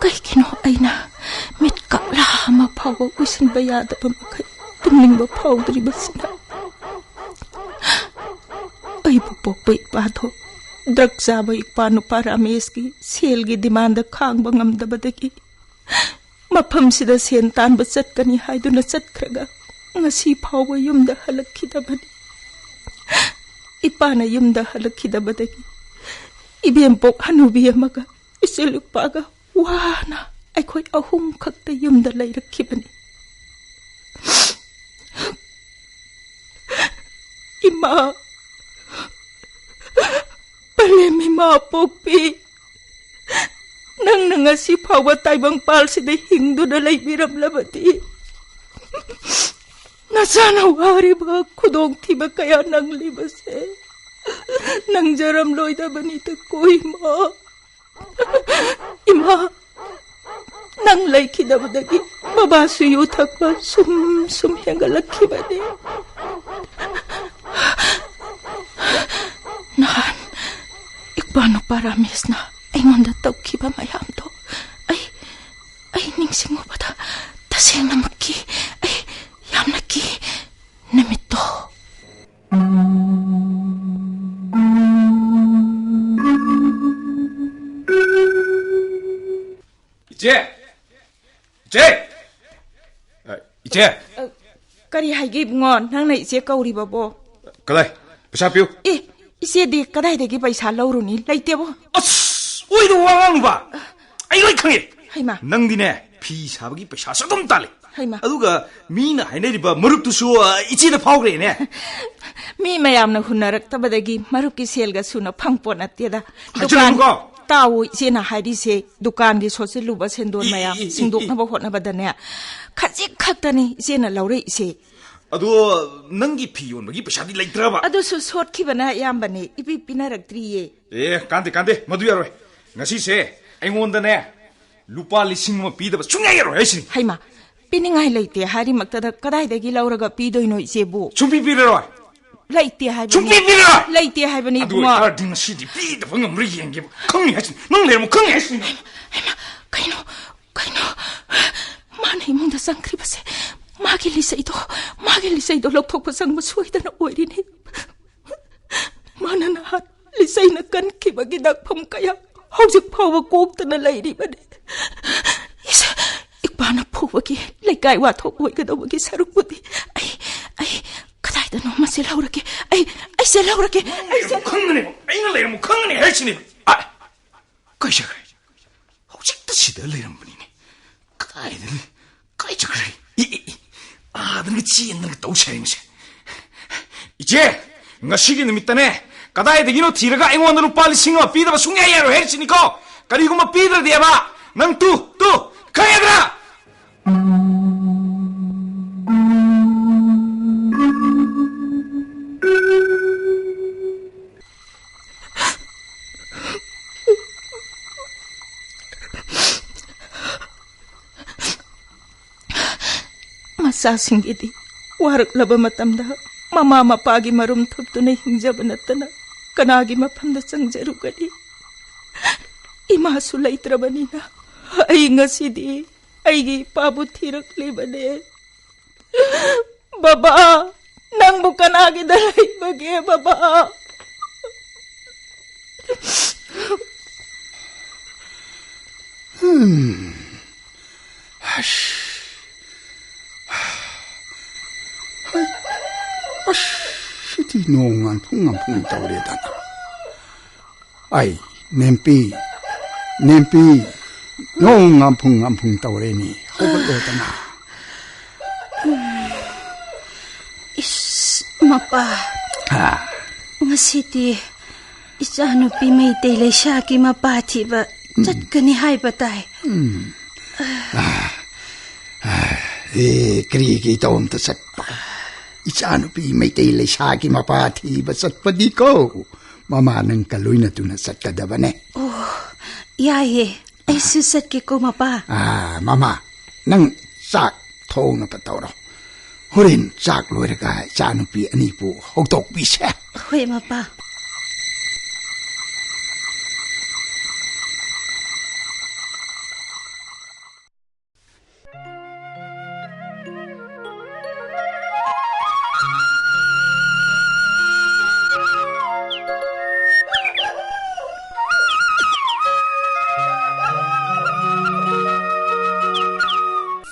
ꯀꯩꯒꯤꯅꯣ ꯑꯩꯅ ꯃꯤꯠ ꯀꯞꯂꯥ ꯑꯃ ꯐꯥꯎꯕ ꯎꯏꯁꯤꯟꯕ ꯌꯥꯗꯕ ꯃꯈꯩ ꯇꯨꯝꯅꯤꯡꯕ ꯐꯥꯎꯗ꯭ꯔꯤꯕꯁꯤꯅ? ꯑꯩꯕꯨ ꯄꯣꯛꯄ ꯏꯄꯥꯗꯣ ꯗ꯭ꯔꯒ ꯆꯥꯕ ꯏꯄꯥ ꯅꯨꯄꯥ ꯔꯥꯃꯦꯁꯀꯤ ꯁꯦꯜꯒꯤ ꯗꯤꯃꯥꯟꯗ ꯈꯥꯡꯕ ꯉꯝꯗꯕꯗꯒꯤ ꯃꯐꯝꯁꯤꯗ ꯁꯦꯟ ꯇꯥꯟꯕ ꯆꯠꯀꯅꯤ ꯍꯥꯏꯗꯨꯅ ꯆꯠꯈ꯭ꯔꯒ ꯉꯁꯤ ꯐꯥꯎꯕ ꯌꯨꯝꯗ ꯍꯜꯂꯛꯈꯤꯗꯕꯅꯤ꯫ ꯏꯄꯥꯅ ꯌꯨꯝꯗ ꯍꯜꯂꯛꯈꯤꯗꯕꯗꯒꯤ ꯏꯕꯦꯝꯄꯣꯛ ꯍꯅꯨꯕꯤ ꯑꯃꯒ ꯏꯆꯦ ꯂꯨꯄꯥꯒ ꯋꯥꯅ ꯑꯩꯈꯣꯏ ꯑꯍꯨꯝ ꯈꯛꯇ ꯌꯨꯝꯗ ꯂꯩꯔꯛꯈꯤꯕꯅꯤ꯫ ꯏꯃꯥ, ꯄꯂꯦꯝ ꯏꯃꯥ ꯄꯣꯛꯄꯤ, ꯅꯪꯅ ꯉꯁꯤ ꯐꯥꯎꯕ ꯇꯥꯏꯕꯪꯄꯥꯜꯁꯤꯗ ꯍꯤꯡꯗꯨꯅ ꯂꯩꯕꯤꯔꯝꯂꯕꯗꯤ, ꯅꯆꯥꯅ ꯋꯥꯔꯤꯕ ꯈꯨꯗꯣꯡꯊꯤꯕ ꯀꯌꯥ ꯅꯪꯂꯤꯕꯁꯦ ꯅꯪꯖꯔꯝꯂꯣꯏꯗꯕꯅꯤꯗꯀꯣ ꯏꯃꯥ꯫ ꯏꯃꯥ, ꯅꯪ ꯂꯩꯈꯤꯗꯕꯗꯒꯤ ꯕꯕꯥꯁꯨ ꯌꯨ ꯊꯛꯄ ꯁꯨꯝ ꯁꯨꯝ ꯍꯦꯟꯒꯠꯂꯛꯈꯤꯕꯅꯤ꯫ ꯅꯍꯥꯟ ꯏꯄꯥ ꯅꯨꯄꯥ ꯔꯥꯃꯦꯁꯅ ꯑꯩꯉꯣꯟꯗ ꯏꯆꯦ! ꯏꯆꯦ! ꯑ, ꯏꯆꯦ! ꯑ, ꯀꯔꯤ ꯍꯥꯏꯒꯦ ꯏꯕꯨꯡꯉꯣ? ꯅꯪꯅ ꯏꯆꯦ ꯀꯧꯔꯤꯕꯕꯣ? ꯀꯗꯥꯏ? ꯄꯩꯁꯥ ꯄꯤꯌꯨ꯫ ꯑꯦ, ꯏꯆꯦꯗꯤ ꯀꯗꯥꯏꯗꯒꯤ ꯄꯩꯁꯥ ꯂꯧꯔꯨꯅꯤ? ꯂꯩꯇꯦꯕꯣ꯫ ꯑꯁ! ꯑꯣꯏꯗꯕ ꯋꯥ ꯉꯥꯡꯅꯨꯕ! ꯑꯩ ꯂꯣꯏ ꯈꯪꯉꯦ! ꯍꯩꯃꯥ! ꯅꯪꯗꯤꯅꯦ, ꯐꯤ ꯁꯥꯕꯒꯤ ꯄꯩꯁꯥꯁꯨ ꯑꯗꯨꯝ ꯇꯥꯜꯂꯤ꯫ ꯍꯩꯃꯥ! ꯑꯗꯨꯒ ꯃꯤꯅ ꯍꯥꯏꯅꯔꯤꯕ ꯃꯔꯨꯞꯇꯨꯁꯨ, ꯑ, ꯏꯆꯦꯗ ꯐꯥꯎꯈ꯭ꯔꯦꯅꯦ꯫ ꯃꯤ ꯃꯌꯥꯝꯅ ꯍꯨꯟꯅꯔꯛꯇꯕꯗꯒꯤ ꯃꯔꯨꯞꯀꯤ ꯁꯦꯜꯒ ꯁꯨꯅ ꯐꯪꯄꯣꯠ ꯅꯠꯇꯦꯗ꯫ ꯍꯥꯏꯖꯤꯜꯂꯨꯅꯨꯀꯣ꯫ ꯗꯨꯀꯥꯟ, ꯇꯥꯎꯑꯣ, ꯏꯆꯦꯅ ꯍꯥꯏꯔꯤꯁꯦ, ꯗꯨꯀꯥꯟꯒꯤ ꯁꯣꯠꯆꯤꯜꯂꯨꯕ ꯁꯦꯟꯗꯣꯟ ꯏ, ꯃꯌꯥꯝ ꯏ, ꯏ, ꯏ, ꯏ꯫ ꯁꯤꯡꯗꯣꯛꯅꯕ ꯍꯣꯠꯅꯕꯗꯅꯦ, ꯈꯖꯤꯛ ꯈꯛꯇꯅꯤ ꯏꯆꯦꯅ ꯂꯧꯔꯛꯏꯁꯦ꯫ ꯑꯗꯣ ꯅꯪꯒꯤ ꯐꯤ ꯌꯣꯟꯕꯒꯤ ꯄꯩꯁꯥꯗꯤ ꯂꯩꯇ꯭ꯔꯕ? ꯑꯗꯨꯁꯨ ꯁꯣꯠꯈꯤꯕꯅ ꯑꯌꯥꯝꯕꯅꯤ, ꯏꯄꯤ ꯄꯤꯅꯔꯛꯇ꯭ꯔꯤꯌꯦ꯫ ꯑꯦ, ꯀꯥꯟꯗꯦ, ꯀꯥꯟꯗꯦ, ꯃꯗꯨ ꯌꯥꯔꯣꯏ꯫ ꯉꯁꯤꯁꯦ ꯑꯩꯉꯣꯟꯗꯅꯦ ꯂꯨꯄꯥ ꯂꯤꯁꯤꯡ ꯑꯃ ꯄꯤꯗꯕ ꯁꯨꯡꯌꯥ ꯌꯥꯔꯣꯏ ꯍꯥꯏꯁꯤꯅꯤ꯫ ꯍꯩꯃꯥ, ꯄꯤꯅꯤꯡꯉꯥꯏ ꯂꯩꯇꯦ ꯍꯥꯏꯔꯤꯃꯛꯇꯗ ꯀꯗꯥꯏꯗꯒꯤ ꯂꯧꯔꯒ ꯄꯤꯗꯣꯏꯅꯣ ꯏꯆꯦꯕꯨ? ꯁꯨꯡꯄꯤ ꯄꯤꯔꯔꯣꯏ꯫ ꯂꯩꯇꯦ ꯍꯥꯏꯕꯅꯤ꯫ ꯁꯨꯡꯄꯤ ꯄꯤꯔꯔꯣꯏ꯫ ꯂꯩꯇꯦ ꯍꯥꯏꯕꯅꯤ ꯑꯗꯨ ꯏꯕꯨꯡꯉꯣ꯫ ꯑꯣꯏꯇꯥꯔꯗꯤ ꯉꯁꯤꯗꯤ ꯄꯤꯗꯕ ꯉꯝꯕ꯭ꯔꯥ ꯌꯦꯡꯒꯦꯕ꯫ ꯈꯪꯅꯤ ꯍꯥꯏꯁꯤꯅꯤ꯫ ꯅꯪ ꯂꯩꯔꯝꯃꯣ, ꯈꯪꯅꯤ ꯍꯥꯏꯁꯤꯅꯤ꯫ ꯍꯩꯃꯥ, ꯀꯩꯅꯣ, ꯀꯩꯅꯣ? ꯃꯥꯅ ꯏꯃꯨꯡꯗ ꯆꯪꯈ꯭ꯔꯤꯕꯁꯦ ꯃꯥꯒꯤ ꯂꯤꯆꯩꯗꯣ, ꯃꯥꯒꯤ ꯂꯤꯆꯩꯗꯣ ꯂꯧꯊꯣꯛꯄ ꯆꯪꯕ ꯁꯣꯏꯗꯅ ꯑꯣꯏꯔꯤꯅꯤ꯫ ꯃꯥꯅ ꯅꯍꯥꯟ ꯂꯤꯆꯩꯅ ꯀꯟꯈꯤꯕꯒꯤ ꯗꯥꯛꯐꯝ ꯀꯌꯥ ꯍꯧꯖꯤꯛ ꯐꯥꯎꯕ ꯀꯣꯛꯇꯅ ꯂꯩꯔꯤꯕꯅꯤ꯫ ꯏꯁ, ꯏꯄꯥꯅ ꯐꯨꯕꯒꯤ ꯂꯩꯀꯥꯏ ꯋꯥꯊꯣꯛ ꯑꯣꯏꯒꯗꯧꯕꯒꯤ ꯁꯔꯨꯛꯄꯨꯗꯤ ꯑꯩ, ꯑꯩ ꯀꯗꯥꯏꯗꯅꯣ ꯑꯃ ꯆꯦꯜꯍꯧꯔꯒꯦ꯫ ꯑꯩ, ꯑꯩ ꯆꯦꯜꯍꯧꯔꯒꯦ꯫ ꯑꯩ ꯆꯦꯜ- ꯈꯪꯒꯅꯦꯕ꯫ ꯑꯩꯅ ꯂꯩꯔꯝꯃꯣ ꯈꯪꯒꯅꯤ ꯍꯥꯏꯁꯤꯅꯦꯕ꯫ ꯑ, ꯀꯩ ꯆꯠꯈ꯭ꯔꯦ? ꯍꯧꯖꯤꯛꯇ ꯁꯤꯗ ꯂꯩꯔꯝꯕꯅꯤꯅꯦ꯫ ꯀꯗꯥꯏꯗ ꯂꯩ-, ꯀꯥꯏ ꯆꯠꯈ꯭ꯔꯦ? ꯏ, ꯏ, ꯏ, ꯑꯥꯗꯅꯒ ꯆꯦꯟꯗꯅꯒ ꯇꯧ ꯁꯥꯔꯤꯃꯁꯦ꯫ ꯏꯆꯦ, ꯉꯁꯤꯒꯤ ꯅꯨꯃꯤꯠꯇꯅꯦ, ꯀꯗꯥꯏꯗꯒꯤꯅꯣ ꯊꯤꯔꯒ ꯑꯩꯉꯣꯟꯗ ꯂꯨꯄꯥ ꯂꯤꯁꯤꯡ ꯑꯃ ꯄꯤꯗꯕ ꯁꯨꯡꯌꯥ ꯌꯥꯔꯣꯏ ꯍꯥꯏꯔꯤꯁꯤꯅꯤꯀꯣ꯫ ꯀꯔꯤꯒꯨꯝꯕ ꯄꯤꯗ꯭ꯔꯗꯤꯕ, ꯅꯪ ꯇꯨ, ꯇꯨ, ꯈꯪꯉꯦꯗ꯭ꯔꯥ? ꯃꯆꯥꯁꯤꯡꯒꯤꯗꯤ ꯋꯥꯔꯛꯂꯕ ꯃꯇꯝꯗ ꯃꯃꯥ ꯃꯄꯥꯒꯤ ꯃꯔꯨꯝ ꯊꯨꯞꯇꯨꯅ ꯍꯤꯡꯖꯕ ꯅꯠꯇꯅ ꯀꯅꯥꯒꯤ ꯃꯐꯝꯗ ꯆꯪꯖꯔꯨꯒꯅꯤ? ꯏꯃꯥꯁꯨ ꯂꯩꯇ꯭ꯔꯕꯅꯤꯅ ꯑꯩ ꯉꯁꯤꯗꯤ ꯑꯩꯒꯤ ꯏꯄꯥꯕꯨ ꯊꯤꯔꯛꯂꯤꯕꯅꯦ꯫ ꯕꯕꯥ, ꯅꯪꯕꯨ ꯀꯅꯥꯒꯤꯗ ꯂꯩꯕꯒꯦ, ꯕꯕꯥ? ꯎꯝ꯫ ꯑꯁ꯫ ꯍꯩ꯫ ꯑꯁ, ꯁꯤꯗꯤ ꯅꯣꯡ ꯉꯥꯟꯐꯨꯡ ꯉꯥꯟꯐꯨꯡ ꯇꯧꯔꯦꯗꯅ꯫ ꯑꯩ, ꯅꯦꯝꯄꯤ, ꯅꯦꯝꯄꯤ, ꯅꯣꯡ ꯉꯥꯟꯐꯨꯡ ꯉꯥꯟꯐꯨꯡ ꯇꯧꯔꯦꯅꯦ, ꯍꯧꯒꯠꯂꯣꯗꯅ꯫ ꯏꯁ, ꯃꯄꯥ꯫ ꯍꯥ? ꯉꯁꯤꯗꯤ ꯏꯆꯥꯅꯨꯄꯤ ꯃꯩꯇꯩ ꯂꯩꯁꯥꯒꯤ ꯃꯄꯥ ꯊꯤꯕ ꯆꯠꯀꯅꯤ ꯍꯥꯏꯕ ꯇꯥꯏ꯫ ꯎꯝ꯫ ꯑꯦ, ꯀꯔꯤꯒꯤ ꯇꯧꯔꯝꯇ ꯆꯠꯄ? ꯏꯆꯥꯅꯨꯄꯤ ꯃꯩꯇꯩ ꯂꯩꯁꯥꯒꯤ ꯃꯄꯥ ꯊꯤꯕ ꯆꯠꯄꯗꯤꯀꯣ, ꯃꯃꯥ ꯅꯪꯒ ꯂꯣꯏꯅꯗꯨꯅ ꯆꯠꯀꯗꯕꯅꯦ꯫ ꯑꯣ, ꯌꯥꯏꯌꯦ꯫ ꯑꯩꯁꯨ ꯆꯠꯀꯦꯀꯣ, ꯃꯄꯥ꯫ ꯑꯥ, ꯃꯃꯥ, ꯅꯪ ꯆꯥꯛ ꯊꯣꯡꯅꯕ ꯇꯧꯔꯣ꯫ ꯍꯣꯔꯦꯟ ꯆꯥꯛ ꯂꯣꯏꯔꯒ ꯏꯆꯥꯅꯨꯄꯤ ꯑꯅꯤꯕꯨ ꯍꯧꯗꯣꯛꯄꯤꯁꯦ꯫ ꯍꯣꯏ, ꯃꯄꯥ꯫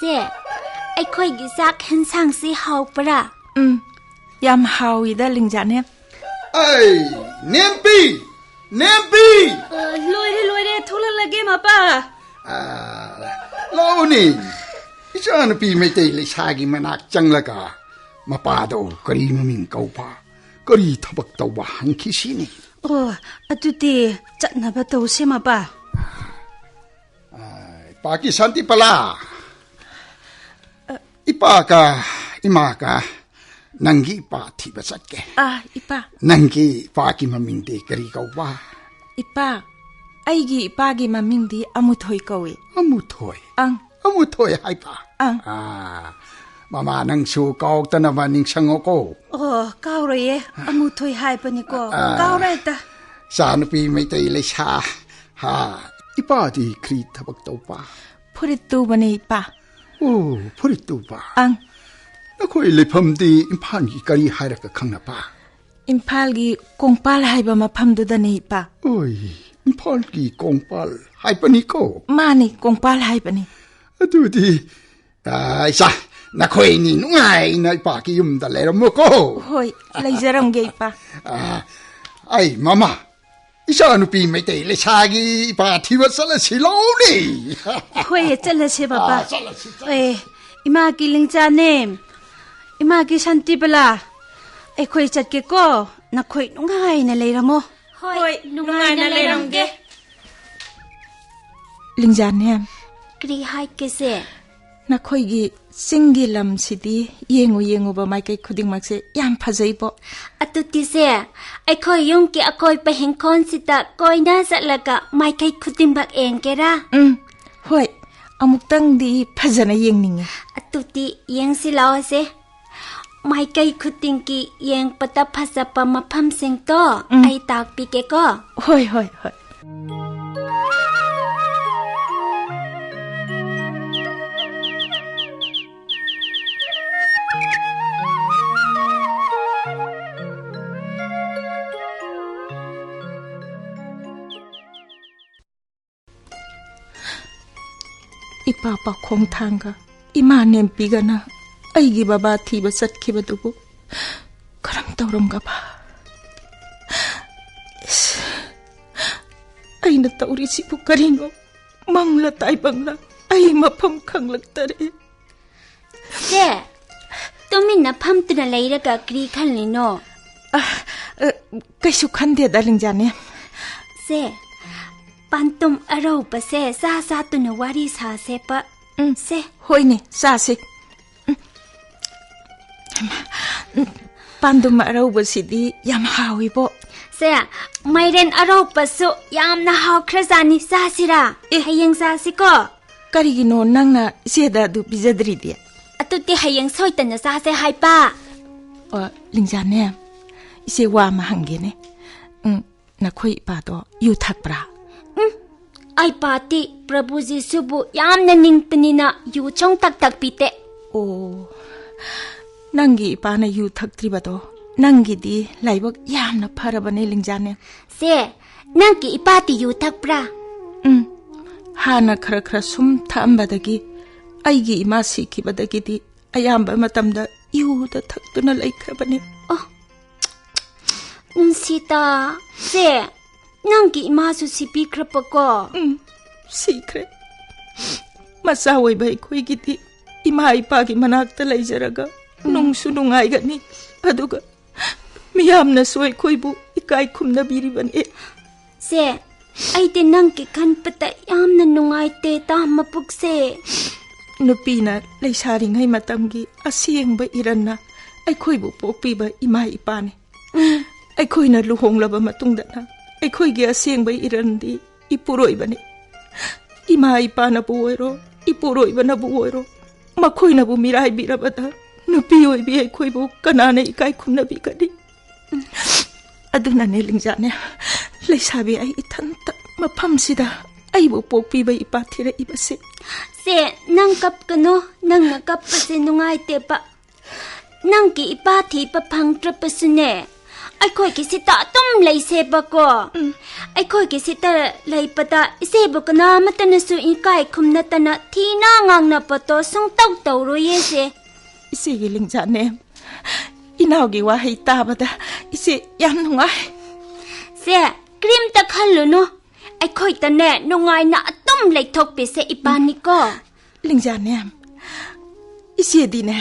ꯁꯦ, ꯑꯩꯈꯣꯏꯒꯤ ꯆꯥꯛ ꯍꯦꯟꯁꯥꯡꯁꯤ ꯍꯥꯎꯕ꯭ꯔꯥ? ꯎꯝ, ꯌꯥꯝ ꯍꯥꯎꯏꯗ, ꯂꯤꯡꯖꯥꯅꯦ꯫ ꯑꯩ, ꯅꯦꯝꯄꯤ! ꯅꯦꯝꯄꯤ! ꯑ, ꯂꯣꯏꯔꯦ, ꯂꯣꯏꯔꯦ, ꯊꯣꯛꯂꯛꯂꯒꯦ, ꯃꯄꯥ꯫ ꯑ, ꯂꯥꯛꯎꯅꯦ꯫ ꯏꯆꯥꯅꯨꯄꯤ ꯃꯩꯇꯩ ꯂꯩꯁꯥꯒꯤ ꯃꯅꯥꯛ ꯆꯪꯂꯒ ꯃꯄꯥꯗꯣ ꯀꯔꯤ ꯃꯃꯤꯡ ꯀꯧꯕ, ꯀꯔꯤ ꯊꯕꯛ ꯇꯧꯕ ꯍꯪꯈꯤꯁꯤꯅꯦ꯫ ꯑꯣ, ꯑꯗꯨꯗꯤ ꯆꯠꯅꯕ ꯇꯧꯁꯦ, ꯃꯄꯥ꯫ ꯑ, ꯄꯥꯀꯤ ꯁꯥꯟꯇꯤꯄꯂꯥ꯫ ꯏꯄꯥꯒ ꯏꯃꯥꯒ ꯅꯪꯒꯤ ꯏꯄꯥ ꯊꯤꯕ ꯆꯠꯀꯦ꯫ ꯑꯥ, ꯏꯄꯥ꯫ ꯅꯪꯒꯤ ꯏꯄꯥꯒꯤ ꯃꯃꯤꯡꯗꯤ ꯀꯔꯤ ꯀꯧꯕ? ꯏꯄꯥ, ꯑꯩꯒꯤ ꯏꯄꯥꯒꯤ ꯃꯃꯤꯡꯗꯤ ꯑꯃꯨꯊꯣꯏ ꯀꯧꯏ꯫ ꯑꯃꯨꯊꯣꯏ? ꯑꯪ꯫ ꯑꯃꯨꯊꯣꯏ ꯍꯥꯏꯕ? ꯑꯪ꯫ ꯑꯥ, ꯃꯃꯥ ꯅꯪꯁꯨ ꯀꯥꯎꯗꯅꯕ ꯅꯤꯡꯁꯤꯡꯉꯣꯀꯣ꯫ ꯑꯣ, ꯀꯥꯎꯔꯣꯏꯌꯦ꯫ ꯑꯃꯨꯊꯣꯏ ꯍꯥꯏꯕꯅꯤꯀꯣ꯫ ꯑꯥ꯫ ꯀꯥꯎꯔꯣꯏꯗ꯫ ꯏꯆꯥꯅꯨꯄꯤ ꯃꯩꯇꯩ ꯂꯩꯁꯥ꯫ ꯍꯥ, ꯏꯄꯥꯗꯤ ꯀꯔꯤ ꯊꯕꯛ ꯇꯧꯕ? ꯐꯨꯔꯤꯠ ꯇꯨꯕꯅꯦ, ꯏꯄꯥ꯫ ꯑꯣ, ꯐꯨꯔꯤꯠ ꯇꯨꯕ꯫ ꯑꯪ꯫ ꯅꯈꯣꯏ ꯂꯩꯐꯝꯗꯤ ꯏꯝꯐꯥꯜꯒꯤ ꯀꯔꯤ ꯍꯥꯏꯔꯒ ꯈꯪꯅꯕ? ꯏꯝꯐꯥꯜꯒꯤ ꯀꯣꯡꯄꯥꯜ ꯍꯥꯏꯕ ꯃꯐꯝꯗꯨꯗꯅꯦ, ꯏꯄꯥ꯫ ꯑꯣꯏ, ꯏꯝꯐꯥꯜꯒꯤ ꯀꯣꯡꯄꯥꯜ ꯍꯥꯏꯕꯅꯤꯀꯣ? ꯃꯥꯅꯤ, ꯀꯣꯡꯄꯥꯜ ꯍꯥꯏꯕꯅꯤ꯫ ꯑꯗꯨꯗꯤ, ꯑꯥ, ꯏꯆꯥ, ꯅꯈꯣꯏꯅꯤ ꯅꯨꯡꯉꯥꯏꯅ ꯏꯄꯥꯒꯤ ꯌꯨꯝꯗ ꯂꯩꯔꯝꯃꯨꯀꯣ꯫ ꯍꯣꯏ, ꯂꯩꯖꯔꯝꯒꯦ, ꯏꯄꯥ꯫ ꯑꯥ, ꯑꯩ ꯃꯃꯥ, ꯏꯆꯥꯅꯨꯄꯤ ꯃꯩꯇꯩ ꯂꯩꯁꯥꯒꯤ ꯏꯄꯥ ꯊꯤꯕ ꯆꯠꯂꯁꯤ ꯂꯥꯎꯅꯦ꯫ ꯍꯣꯏ, ꯆꯠꯂꯁꯦ, ꯕꯕꯥ꯫ ꯑꯥ, ꯆꯠꯂꯁꯤ, ꯆꯠꯂꯁꯤ꯫ ꯑꯦ, ꯏꯃꯥꯒꯤ ꯂꯤꯡꯆꯥꯅꯦ, ꯏꯃꯥꯒꯤ ꯁꯥꯟꯇꯤꯕꯂꯥ, ꯑꯩꯈꯣꯏ ꯆꯠꯀꯦꯀꯣ꯫ ꯅꯈꯣꯏ ꯅꯨꯡꯉꯥꯏꯅ ꯂꯩꯔꯝꯃꯣ꯫ ꯍꯣꯏ, ꯅꯨꯡꯉꯥꯏꯅ ꯂꯩꯔꯝꯒꯦ꯫ ꯂꯤꯡꯖꯥꯅꯦ꯫ ꯀꯔꯤ ꯍꯥꯏꯒꯦꯁꯦ? ꯅꯈꯣꯏꯒꯤ ꯆꯤꯡꯒꯤ ꯂꯝꯁꯤꯗꯤ ꯌꯦꯡꯉꯨ ꯌꯦꯡꯉꯨꯕ ꯃꯥꯏꯀꯩ ꯈꯨꯗꯤꯡꯃꯛꯁꯦ ꯌꯥꯝ ꯐꯖꯩꯕꯣ꯫ ꯑꯗꯨꯗꯤꯁꯦ, ꯑꯩꯈꯣꯏ ꯌꯨꯝꯒꯤ ꯑꯀꯣꯏꯕ ꯍꯤꯡꯈꯣꯜꯁꯤꯗ ꯀꯣꯏꯅ ꯆꯠꯂꯒ ꯃꯥꯏꯀꯩ ꯈꯨꯗꯤꯡꯃꯛ ꯌꯦꯡꯒꯦꯔꯥ? ꯎꯝ, ꯍꯣꯏ, ꯑꯃꯨꯛꯇꯪꯗꯤ ꯐꯖꯅ ꯌꯦꯡꯅꯤꯡꯉꯤ꯫ ꯑꯗꯨꯗꯤ ꯌꯦꯡꯁꯤ ꯂꯥꯛꯑꯣꯁꯦ꯫ ꯃꯥꯏꯀꯩ ꯈꯨꯗꯤꯡꯒꯤ ꯌꯦꯡꯕꯗ ꯐꯖꯕ ꯃꯐꯝꯁꯤꯡꯗꯣ ꯎꯝ꯫ ꯑꯩ ꯇꯥꯛꯄꯤꯒꯦꯀꯣ꯫ ꯍꯣꯏ, ꯍꯣꯏ, ꯍꯣꯏ꯫ ꯏꯄꯥ ꯄꯥꯈꯣꯡ ꯊꯥꯡꯒ, ꯏꯃꯥ ꯅꯦꯝꯄꯤꯒꯅ ꯑꯩꯒꯤ ꯕꯕꯥ ꯊꯤꯕ ꯆꯠꯈꯤꯕꯗꯨꯕꯨ ꯀꯔꯝ ꯇꯧꯔꯝꯒꯕ? ꯏꯁ, ꯑꯩꯅ ꯇꯧꯔꯤꯁꯤꯕꯨ ꯀꯔꯤꯅꯣ? ꯃꯪꯂ ꯇꯥꯏꯕꯪꯂ ꯑꯩ ꯃꯐꯝ ꯈꯪꯂꯛꯇꯔꯦ꯫ ꯁꯦ, ꯇꯨꯃꯤꯟꯅ ꯐꯝꯗꯨꯅ ꯂꯩꯔꯒ ꯀꯔꯤ ꯈꯜꯂꯤꯅꯣ? ꯑ, ꯑ, ꯀꯩꯁꯨ ꯈꯟꯗꯦꯗ, ꯂꯤꯡꯖꯥꯅꯦ꯫ ꯁꯦ, ꯄꯥꯟꯇꯨꯝ ꯑꯔꯧꯕꯁꯦ ꯆꯥ ꯆꯥꯗꯨꯅ ꯋꯥꯔꯤ ꯁꯥꯁꯦꯕ꯫ ꯎꯝ, ꯁꯦ꯫ ꯍꯣꯏꯅꯦ, ꯆꯥꯁꯦ꯫ ꯎꯝ꯫ ꯍꯩꯃꯥ, ꯎꯝ, ꯄꯥꯟꯗꯨꯝ ꯑꯔꯧꯕꯁꯤꯗꯤ ꯌꯥꯝ ꯍꯥꯎꯏꯕꯣ꯫ ꯁꯦ, ꯃꯥꯏꯔꯦꯟ ꯑꯔꯧꯕꯁꯨ ꯌꯥꯝꯅ ꯍꯥꯎꯈ꯭ꯔꯖꯥꯠꯅꯤ, ꯆꯥꯁꯤꯔꯥ? ꯑꯦ꯫ ꯍꯌꯦꯡ ꯆꯥꯁꯤꯀꯣ꯫ ꯀꯔꯤꯒꯤꯅꯣ ꯅꯪꯅ ꯏꯆꯦꯗ ꯑꯗꯨ ꯄꯤꯖꯗ꯭ꯔꯤꯗꯤ? ꯑꯗꯨꯗꯤ ꯍꯌꯦꯡ ꯁꯣꯏꯗꯅ ꯆꯥꯁꯦ ꯍꯥꯏꯕ꯫ ꯑꯣ, ꯂꯤꯡꯖꯥꯅꯦ, ꯏꯆꯦ ꯋꯥ ꯑꯃ ꯍꯪꯒꯦꯅꯦ꯫ ꯎꯝ, ꯅꯈꯣꯏ ꯏꯄꯥꯗꯣ ꯌꯨ ꯊꯛꯄ꯭ꯔꯥ? ꯎꯝ, ꯑꯩ ꯄꯥꯗꯤ ꯄ꯭ꯔꯚꯨ ꯖꯤꯁꯨꯕꯨ ꯌꯥꯝꯅ ꯅꯤꯡꯕꯅꯤꯅ ꯌꯨ ꯁꯨꯡꯊꯛ ꯊꯛꯄꯤꯗꯦ꯫ ꯑꯣ, ꯅꯪꯒꯤ ꯏꯄꯥꯅ ꯌꯨ ꯊꯛꯇ꯭ꯔꯤꯕꯗꯣ ꯅꯪꯒꯤꯗꯤ ꯂꯥꯏꯕꯛ ꯌꯥꯝꯅ ꯐꯔꯕꯅꯦ, ꯂꯤꯡꯖꯥꯅꯦ꯫ ꯁꯦ, ꯅꯪꯒꯤ ꯏꯄꯥꯗꯤ ꯌꯨ ꯊꯛꯄ꯭ꯔꯥ? ꯎꯝ, ꯍꯥꯟꯅ ꯈꯔ ꯈꯔ ꯁꯨꯝ ꯊꯛꯑꯝꯕꯗꯒꯤ, ꯑꯩꯒꯤ ꯏꯃꯥ ꯁꯤꯈꯤꯕꯗꯒꯤꯗꯤ ꯑꯌꯥꯝꯕ ꯃꯇꯝꯗ ꯌꯨꯗ ꯊꯛꯇꯨꯅ ꯂꯩꯈ꯭ꯔꯕꯅꯤ꯫ ꯑꯣ, ꯅꯨꯡꯁꯤꯇꯥ, ꯁꯦ, ꯅꯪꯒꯤ ꯏꯃꯥꯁꯨ ꯁꯤꯕꯤꯈ꯭ꯔꯕꯀꯣ? ꯎꯝ, ꯁꯤꯈ꯭ꯔꯦ꯫ ꯃꯆꯥ ꯑꯣꯏꯕ ꯑꯩꯈꯣꯏꯒꯤꯗꯤ ꯏꯃꯥ ꯏꯄꯥꯒꯤ ꯃꯅꯥꯛꯇ ꯂꯩꯖꯔꯒ ꯎꯝ꯫ ꯅꯨꯡꯁꯨ ꯅꯨꯡꯉꯥꯏꯒꯅꯤ, ꯑꯗꯨꯒ ꯃꯤꯌꯥꯝꯅꯁꯨ ꯑꯩꯈꯣꯏꯕꯨ ꯏꯀꯥꯏ ꯈꯨꯝꯅꯕꯤꯔꯤꯕꯅꯤ꯫ ꯁꯦ, ꯑꯩꯗꯤ ꯅꯪꯒꯤ ꯈꯟꯕꯗ ꯌꯥꯝꯅ ꯅꯨꯡꯉꯥꯏꯇꯦ, ꯇꯥ ꯃꯄꯨꯛꯁꯦ꯫ ꯅꯨꯄꯤꯅ ꯂꯩꯁꯥꯔꯤꯉꯩ ꯃꯇꯝꯒꯤ ꯑꯁꯦꯡꯕ ꯏꯔꯟꯅ ꯑꯩꯈꯣꯏꯕꯨ ꯄꯣꯛꯄꯤꯕ ꯏꯃꯥ ꯏꯄꯥꯅꯤ꯫ ꯎꯝ꯫ ꯑꯩꯈꯣꯏꯅ ꯂꯨꯍꯣꯡꯂꯕ ꯃꯇꯨꯡꯗꯅ ꯑꯩꯈꯣꯏꯒꯤ ꯑꯁꯦꯡꯕ ꯏꯔꯟꯗꯤ ꯏꯄꯨꯔꯣꯏꯕꯅꯤ꯫ ꯏꯃꯥ ꯏꯄꯥꯅꯕꯨ ꯑꯣꯏꯔꯣ, ꯏꯄꯨꯔꯣꯏꯕꯅꯕꯨ ꯑꯣꯏꯔꯣ, ꯃꯈꯣꯏꯅꯕꯨ ꯃꯤꯔꯥꯏꯕꯤꯔꯕꯗ ꯅꯨꯄꯤ ꯑꯣꯏꯕꯤ ꯑꯩꯈꯣꯏꯕꯨ ꯀꯅꯥꯅ ꯏꯀꯥꯏ ꯈꯨꯝꯅꯕꯤꯒꯅꯤ? ꯑꯗꯨꯅꯅꯦ ꯂꯤꯡꯖꯥꯅꯦ, ꯂꯩꯁꯥꯕꯤ ꯑꯩ ꯏꯊꯟꯇ ꯃꯐꯝꯁꯤꯗ ꯑꯩꯕꯨ ꯄꯣꯛꯄꯤꯕ ꯏꯄꯥ ꯊꯤꯔꯛꯏꯕꯁꯦ꯫ ꯁꯦ, ꯅꯪ ꯀꯞꯀꯅꯨ, ꯅꯪꯅ ꯀꯞꯄꯁꯦ ꯅꯨꯡꯉꯥꯏꯇꯦꯕ꯫ ꯅꯪꯒꯤ ꯏꯄꯥ ꯊꯤꯕ ꯐꯪꯗ꯭ꯔꯕꯁꯨꯅꯦ, ꯑꯩꯈꯣꯏꯒꯤ ꯁꯤꯗ ꯑꯗꯨꯝ ꯂꯩꯁꯦꯕꯀꯣ꯫ ꯎꯝ꯫ ꯑꯩꯈꯣꯏꯒꯤ ꯁꯤꯗ ꯂꯩꯕꯗ ꯏꯆꯦꯕꯨ ꯀꯅꯥꯃꯠꯇꯅꯁꯨ ꯏꯀꯥꯏ ꯈꯨꯝꯅꯗꯅ ꯊꯤꯅ ꯉꯥꯡꯅꯕꯗꯣ ꯁꯨꯡꯇꯧ ꯇꯧꯔꯣꯏꯌꯦ ꯁꯦ꯫ ꯏꯆꯦꯒꯤ ꯂꯤꯡꯖꯥꯅꯦ, ꯏꯅꯥꯎꯒꯤ ꯋꯥꯍꯩ ꯇꯥꯕꯗ ꯏꯆꯦ ꯌꯥꯝ ꯅꯨꯡꯉꯥꯏ꯫ ꯁꯦ, ꯀꯔꯤꯝꯇ ꯈꯜꯂꯨꯅꯨ꯫ ꯑꯩꯈꯣꯏꯗꯅꯦ ꯅꯨꯡꯉꯥꯏꯅ ꯑꯗꯨꯝ ꯂꯩꯊꯣꯛꯄꯤꯁꯦ ꯏꯕꯥꯅꯤꯀꯣ꯫ ꯂꯤꯡꯖꯥꯅꯦ, ꯏꯆꯦꯗꯤꯅꯦ,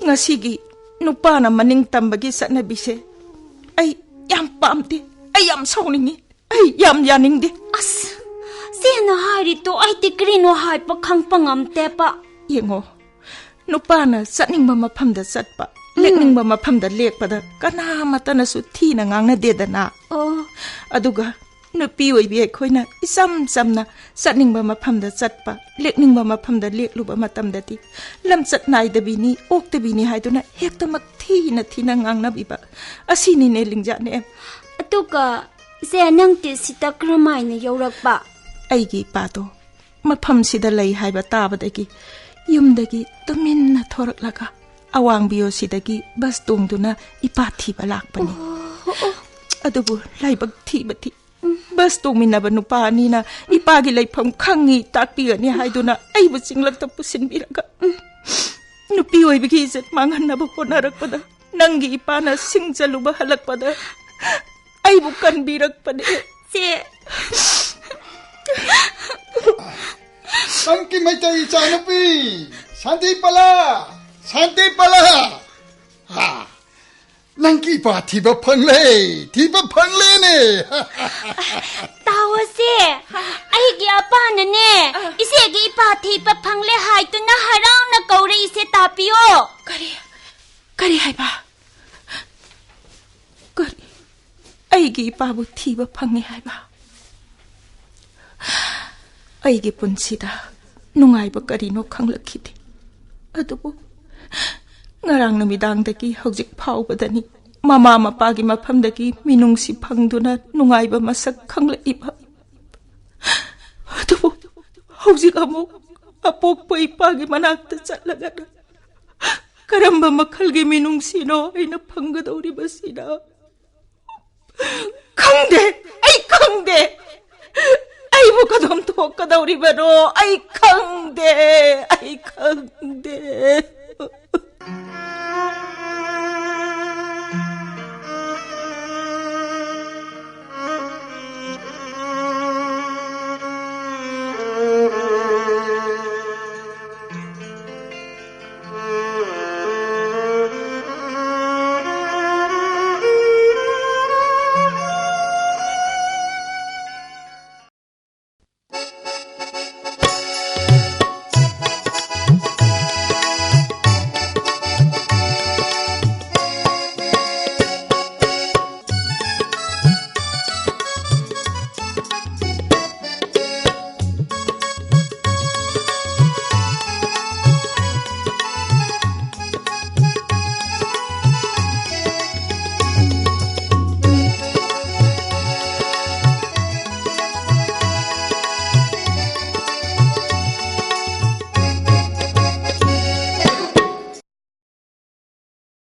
ꯉꯁꯤꯒꯤ ꯅꯨꯄꯥꯅ ꯃꯅꯤꯡ ꯇꯝꯕꯒꯤ ꯆꯠꯅꯕꯤꯁꯦ ꯑꯩ ꯌꯥꯝ ꯄꯥꯝꯗꯦ, ꯑꯩ ꯌꯥꯝ ꯁꯥꯎꯅꯤꯡꯉꯤ, ꯑꯩ ꯌꯥꯝ ꯌꯥꯅꯤꯡꯗꯦ꯫ ꯑꯁ, ꯁꯦꯅ ꯍꯥꯏꯔꯤꯗꯣ ꯑꯩꯗꯤ ꯀꯔꯤꯅꯣ ꯍꯥꯏꯕ ꯈꯪꯕ ꯉꯝꯗꯦꯕ꯫ ꯌꯦꯡꯉꯣ, ꯅꯨꯄꯥꯅ ꯆꯠꯅꯤꯡꯕ ꯃꯐꯝꯗ ꯆꯠꯄ, ꯎꯝ꯫ ꯂꯦꯛꯅꯤꯡꯕ ꯃꯐꯝꯗ ꯂꯦꯛꯄꯗ ꯀꯅꯥꯃꯠꯇꯅꯁꯨ ꯊꯤꯅ ꯉꯥꯡꯅꯗꯦꯗꯅ꯫ ꯑꯣ꯫ ꯑꯗꯨꯒ ꯅꯨꯄꯤ ꯑꯣꯏꯕꯤ ꯑꯩꯈꯣꯏꯅ ꯏꯆꯝ ꯆꯝꯅ ꯆꯠꯅꯤꯡꯕ ꯃꯐꯝꯗ ꯆꯠꯄ, ꯂꯦꯛꯅꯤꯡꯕ ꯃꯐꯝꯗ ꯂꯦꯛꯂꯨꯕ ꯃꯇꯝꯗꯗꯤ ꯂꯝꯆꯠ ꯅꯥꯏꯗꯕꯤꯅꯤ, ꯑꯣꯛꯇꯕꯤꯅꯤ ꯍꯥꯏꯗꯨꯅ ꯍꯦꯛꯇꯃꯛ ꯊꯤꯅ ꯊꯤꯅ ꯉꯥꯡꯅꯕꯤꯕ ꯑꯁꯤꯅꯤꯅꯦ ꯂꯤꯡꯖꯥꯅꯦ꯫ ꯑꯗꯨꯒ ꯁꯦ, ꯅꯪꯗꯤ ꯁꯤꯗ ꯀꯔꯝꯍꯥꯏꯅ ꯌꯧꯔꯛꯄ? ꯑꯩꯒꯤ ꯏꯄꯥꯗꯣ ꯃꯐꯝꯁꯤꯗ ꯂꯩ ꯍꯥꯏꯕ ꯇꯥꯕꯗꯒꯤ ꯌꯨꯝꯗꯒꯤ ꯇꯨꯃꯤꯟꯅ ꯊꯣꯔꯛꯂꯒ ꯑꯋꯥꯡ ꯕꯤꯌꯣꯁꯤꯗꯒꯤ ꯕꯁ ꯇꯣꯡꯗꯨꯅ ꯏꯄꯥ ꯊꯤꯕ ꯂꯥꯛꯄꯅꯤ꯫ ꯑꯣ, ꯑꯣ꯫ ꯑꯗꯨꯕꯨ ꯂꯥꯏꯕꯛ ꯊꯤꯕꯗꯤ, ꯕꯁ ꯇꯣꯡꯃꯤꯟꯅꯕ ꯅꯨꯄꯥ ꯑꯅꯤꯅ ꯏꯄꯥꯒꯤ ꯂꯩꯐꯝ ꯈꯪꯉꯤ, ꯇꯥꯛꯄꯤꯒꯅꯤ ꯍꯥꯏꯗꯨꯅ ꯑꯩꯕꯨ ꯆꯤꯡꯂꯛꯇ ꯄꯨꯁꯤꯟꯕꯤꯔꯒ, ꯅꯨꯄꯤ ꯑꯣꯏꯕꯒꯤ ꯏꯖꯠ ꯃꯥꯡꯍꯟꯅꯕ ꯍꯣꯠꯅꯔꯛꯄꯗ, ꯅꯪꯒꯤ ꯏꯄꯥꯅ ꯁꯤꯡ ꯆꯜꯂꯨꯕ ꯍꯜꯂꯛꯄꯗ ꯑꯩꯕꯨ ꯀꯟꯕꯤꯔꯛꯄꯅꯦ꯫ ꯆꯦ꯫ ꯅꯪꯒꯤ ꯃꯩꯇꯩ ꯏꯆꯥꯅꯨꯄꯤ, ꯁꯥꯟꯇꯤꯄꯂꯥ, ꯁꯥꯟꯇꯤꯄꯂꯥ꯫ ꯍꯥ, ꯅꯪꯒꯤ ꯏꯄꯥ ꯊꯤꯕ ꯐꯪꯂꯦ, ꯊꯤꯕ ꯐꯪꯂꯦꯅꯦ꯫ ꯇꯥꯎꯑꯣꯁꯦ, ꯑꯩꯒꯤ ꯑꯄꯥꯅꯅꯦ, ꯑ꯫ ꯏꯆꯦꯒꯤ ꯏꯄꯥ ꯊꯤꯕ ꯐꯪꯂꯦ ꯍꯥꯏꯗꯨꯅ ꯍꯔꯥꯎꯅ ꯀꯧꯔꯛꯏꯁꯦ, ꯇꯥꯕꯤꯌꯣ꯫ ꯀꯔꯤ? ꯀꯔꯤ ꯍꯥꯏꯕ? ꯀꯔꯤ? ꯑꯩꯒꯤ ꯏꯄꯥꯕꯨ ꯊꯤꯕ ꯐꯪꯉꯦ ꯍꯥꯏꯕ? ꯑꯩꯒꯤ ꯄꯨꯟꯁꯤꯗ ꯅꯨꯡꯉꯥꯏꯕ ꯀꯔꯤꯅꯣ ꯈꯪꯂꯛꯈꯤꯗꯦ꯫ ꯑꯗꯨꯕꯨ ꯉꯔꯥꯡ ꯅꯨꯃꯤꯗꯥꯡꯗꯒꯤ ꯍꯧꯖꯤꯛ ꯐꯥꯎꯕꯗꯅꯤ ꯃꯃꯥ ꯃꯄꯥꯒꯤ ꯃꯐꯝꯗꯒꯤ ꯃꯤꯅꯨꯡꯁꯤ ꯐꯪꯗꯨꯅ ꯅꯨꯡꯉꯥꯏꯕ ꯃꯁꯛ ꯈꯪꯂꯛꯏꯕ꯫ ꯑꯗꯨꯕꯨ ꯍꯧꯖꯤꯛ ꯑꯃꯨꯛ ꯑꯄꯣꯛꯄ ꯏꯄꯥꯒꯤ ꯃꯅꯥꯛꯇ ꯆꯠꯂꯒ ꯀꯔꯝꯕ ꯃꯈꯜꯒꯤ ꯃꯤꯅꯨꯡꯁꯤꯅꯣ ꯑꯩꯅ ꯐꯪꯒꯗꯧꯔꯤꯕꯁꯤꯅ? ꯈꯪꯗꯦ, ꯑꯩ ꯈꯪꯗꯦ꯫ ꯑꯩꯕꯨ ꯀꯗꯣꯝ ꯊꯣꯛꯀꯗꯧꯔꯤꯕꯅꯣ ꯑꯩ ꯈꯪꯗꯦ, ꯑꯩ ꯈꯪꯗꯦ꯫